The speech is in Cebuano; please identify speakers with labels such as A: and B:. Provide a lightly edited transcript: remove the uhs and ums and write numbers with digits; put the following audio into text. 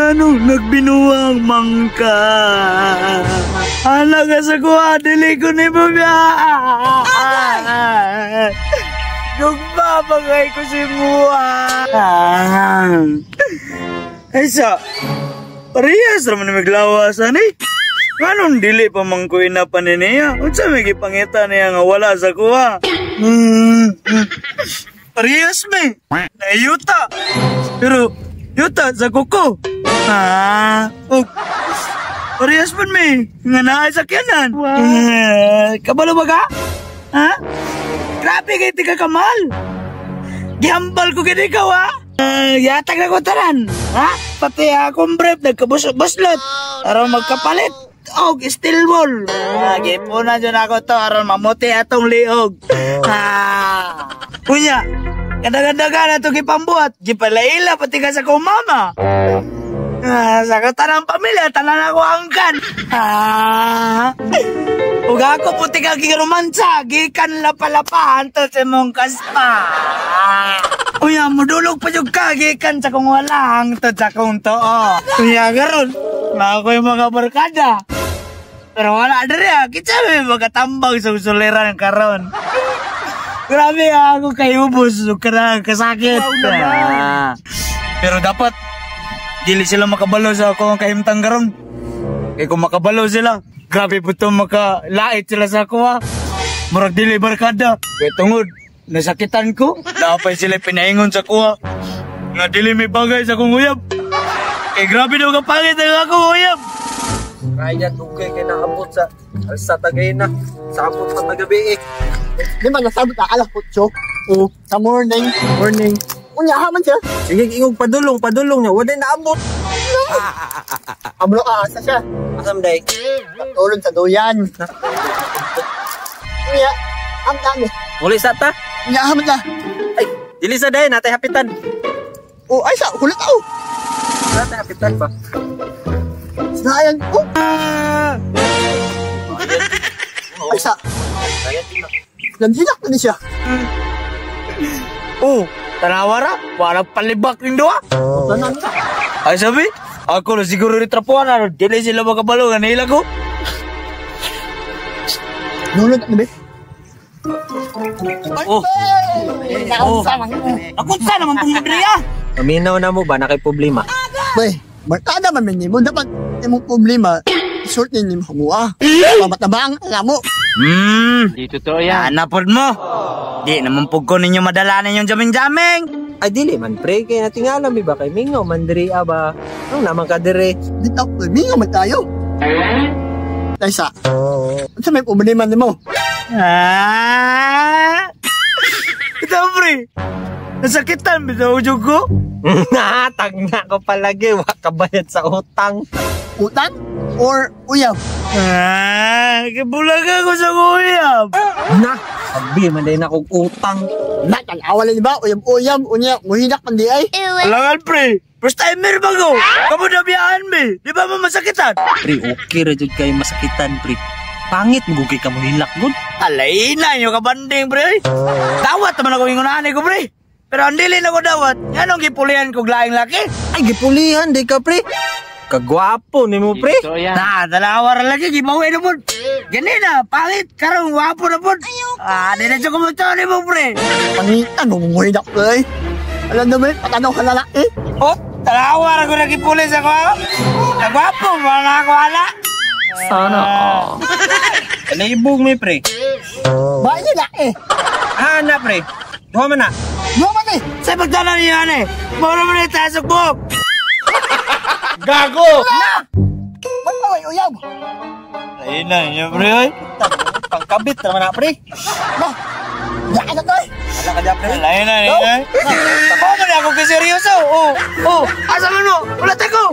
A: Anong nagbinuang mangka? Anak ka sa kuha, dili ko ni Bumya. Dugma bagay ko si Mua. Ay sa, parehas raman ni maglawas, ani? Nganong dili pa man ko inapan ni niya? Unsa may gipangita niya nga wala sa kuha? Parehas me. Nayuta. Pero yuta sa kuko. Ah, oh. Parehas man me. Nga naay sakyanan. Wow. Kabalo ba ka? Ha? Grabe kay tika kamal. Gihambal ko gid ikaw ha. Yatag na ko tanan. Ha? Pati akong brief nagkabus-buslot. Aron magkapalit. Og steel wool. Ah, gipunan jud ako to aron mamuti atong liog. Ah. Unya, kadagadaga na to gipambuhat. Gipalaila pati ka sa kong mama. Ah, sa tanang pamilya, tanan ako angkan. Ah. Ug ako puti ka giromansa, gikan lapalapahan to sa mong kaspa. Ah. Unya, mudulog pa jud ka, gikan sa kong wala, hangtod sa kong tuo. Unya, karon, na ako yung mga barkada. Pero wala diri ah, kitsa may magatambag sa suliran karon. Grabe ah, ako kay ubos, ug kasakit. Ah. Pero dapat dili sila makabalo sa akong kahimtang karon. Kay kung makabalo sila, grabe po to makalait sila sa ako ah. Murag dili barkada. Kay tungod, nasakitan ko, napay sila pinaingon sa kuha. Nga dili may bagay sa akong uyab. Kay grabe daw kapangit ang akong uyab.
B: Ryan, dugay kay naabot sa sa Tagayna. Sa abot pa tagabi eh.
C: Di ba nasabot na alas 8? O, sa morning.
B: Morning.
C: Unya, haman siya.
B: Sige, ingog padulong, padulong niya. Wala naabot.
C: Amlo ka, asa siya.
B: Asam day.
C: Tulog sa duyan. Unya, ang dami.
B: Uli sa ta.
C: Unya, haman siya.
B: Ay, dili sa day natay hapitan.
C: O, ay sa, hulit ako.
B: Natay hapitan ba?
C: Sinayan ko. Ay sa, naghinak na ni siya.
A: Oh, tanawa ra, wala palibak yung duha.
C: Tanan ka.
A: Ay sabi, ako na siguro ni trapuan, ano, dili sila makabalo, nga nila ko.
C: Nulot na ba?
A: Oh. Oh. Ako sa naman pong ah.
B: Paminaw na mo ba na kay problema?
C: Bay, barkada man min nimo dapat imong problema isort ni nimo hamuha. Pamatabang alam mo.
A: Di totoo yan. Anapod mo. Di naman pug ko ninyo madala ninyong jaming-jaming.
B: Ay dili man pre kay natingala mi ba kay mingaw man diri ba. Nung naman ka diri.
C: Di ta mingaw man tayo. Taysa. Unsa may problema nimo?
A: Ah! Ito pre. Nasakitan bitaw jud ko.
B: Natag na ko palagi wa kabayad sa utang.
C: Utang or uyab?
A: Ah, kibulag ako sa uyab.
B: Na, sabi man din akong utang.
C: Na, tanawa lang ba? Uyab-uyab, unya, muhinak man di ay.
A: Alangan pre. First timer ba ko? Kamu na biyaan me. Di ba mo masakitan?
B: Pre, okay ra jud kay masakitan pre. Pangit mo kay ka mohilak gud.
A: Alay na yung kabanding pre. Dawat naman ako ingunahan ko pre. Pero ang dili na ko dawat, anong gipulihan kog laing laki?
B: Ay gipulihan di ka pre. Kagwapo nimo pre.
A: Na, dalawa ra lagi gibawi na pud. Gani na, pangit karong wapo na pud. Ah, di na jud ko mo ni mo pre.
C: Pangitan mo muhinak ay. Alam naman, patanaw ka lalaki.
A: Oh, dalawa ra ko nagipuli sa ko. Nagwapo mga ako ala.
B: Sana. Naibog mi pre.
C: Ba niya laki.
B: Ah, na pre. Duha man na.
C: Duha man eh.
A: Sa pagdala niyo ane. Moro mo na tayo sa buhok.
C: Gago! Na! Ba't ba may uyab?
A: Ayun na, yun pre oy.
B: Pangkabit naman na pre.
C: Ba? Diyan ka na to eh.
B: Wala ka dyan pre.
A: Ayun na, yun na. Ako man ako kaseryoso. Oh, oh, asa man mo? Wala tayo.